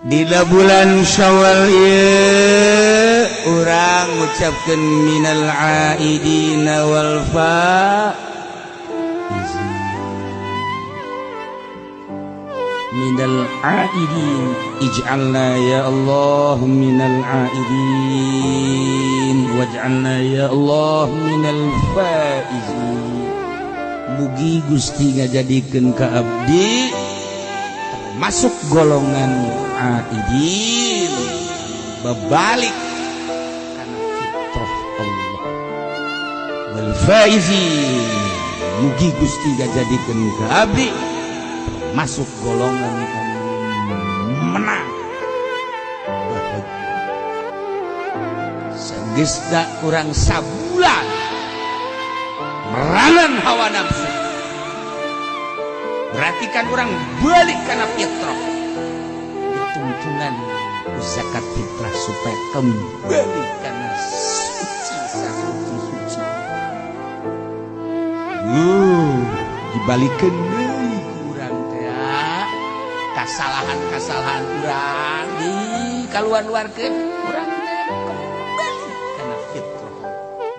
Dina bulan Syawal ieu urang ngucapkeun minal aidina wal faizin. Minal aidin, ij'alna ya Allah minal aidin, waj'alna ya Allah minal faizin. Mugi Gusti ngajadikeun ka abdi termasuk golongan aidin, bebalik kana fitrah Allah, wal faizin. Mugi Gusti ngajadikeun ka abdi masuk golongan menang, bahagia. Sageusna kurang sabulan merangan hawa nafsu, berarti kan orang balik karena fitrah, ditungtungan zakat fitrah supaya kembali karena suci, suci, suci. Dibalikin deui ku urang teh kasalahan-kasalahan urang di kaluar-luarkeun.